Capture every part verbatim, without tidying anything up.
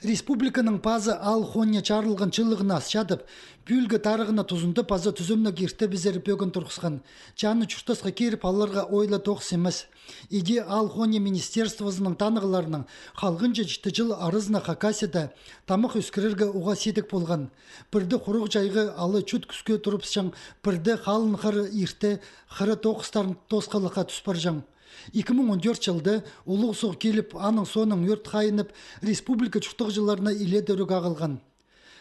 Республиканың пазы аал хония чарылған чылығны ас чадып, пӱӱлгі тарығны тузында паза тӱзімніг иртебізер пӧгін турғысхан. Чааны чуртасха киріп аларға ойла тоғыс нимес. Иди аал хония министерствозының танығларының халғанҷы читі чыл аразына Хакасияда тамах ӧскірерге уғаа сидік полған. Пірде хуруғ чайғы ала чӱт кӱске турыбысчаң, пірде халын хыра ирте, хыра тоғыстарын тоосхалахха тӱс парҷаң. Ікі муң он тӧрт чылда улуғ суғ киліп, аның соонаң ӧрт хайынып, республика чуртағҷыларына илееде ӱрек ағылған.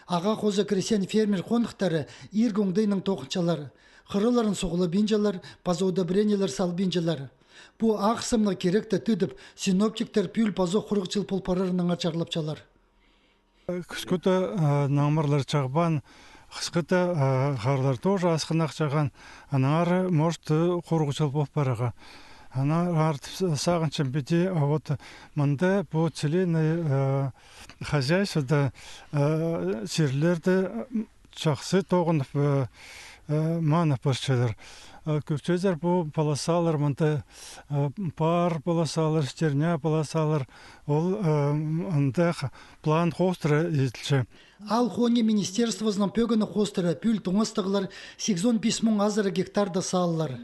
Ағаа хоза крестьян-фермер хонахтары иргі оңдайнаң тоғынчалар. Хыраларын суғлабинчалар, паза удобрениелер салбинчалар. Пу ағырсымнығ киректі тыдып, синоптиктер пӱӱл пазох хуруғ чыл пол парарынаңар чарлапчалар. Кӱскӱде, а, наңмырлар чағбаан, хысхыда, а, харлар тоже асхынах чағаан, аннаңар, может, хуруғ чыл пол парарға. Аннаңар сағынчам піди, а вот мында пу целинный, а, хозяйствода, а, чирлерде, м, чахсы тоғынып, а, а, манып парчалар. А, кӧрчезер, пу полосалар мында, а, паар полосалар, стерня полосалар, ол, а, м, андағ план хоостыра иділче. Аал хония министерствозының пӧгіні хоостыра пӱӱл тоңастығлар сигізон пис муң азыра гектарда салылар.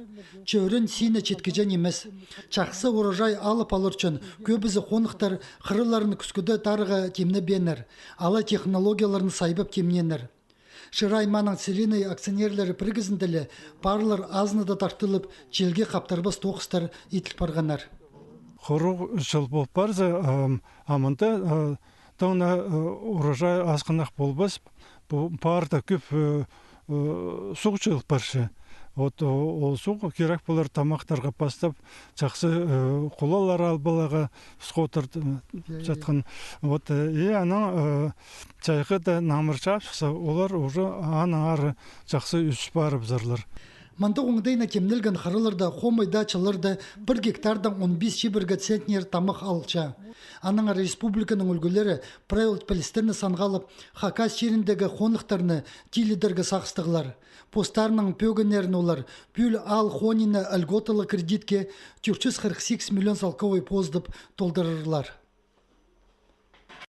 Чӧрін сині читкіҷе нимес. Чахсы урожай алып алар ӱчӱн кӧбізі хонахтар хыраларын кӱскӱде тарығға тимнебееннер, ала технологияларын сайбап тимнееннер. Шира аймааның целинный акционерлері пірігізінде ле паарлар азынада тартылып, чилге хаптарбас тоғыстар иділ парғаннар. Хуруғ чыл пол парза, ам, амында, а, тың на, а, урожай асхынах полбас, пу паарда кӧп, а, а, суғ чыыл парча. Вот, о-, ол суғ кирек полар тамахтарға пастап, чахсы, а, хулалар алып аларға, всходтар, а, чатхан. Вот, э, и анаң, э, чайғы даа наңмыр чаап сыхса, олар уже аннаңар чахсы ӧс парыбызарлар. Мындағ оңдайнаң тимнелген хыраларда хомай даа чылларда пір гектардаң он пис чибіргі центнер тамах алча. Аннаңар республиканың ӱлгӱлері правил пілістерні санға алып, Хакас чиріндегі хонахтарны тилідерге сағыстығлар. Постарының пӧгіннерін олар пӱӱл аал хонияны льготалы кредитке тӧрт чӱс хырых сигіс миллион салковай поздып толдырарлар.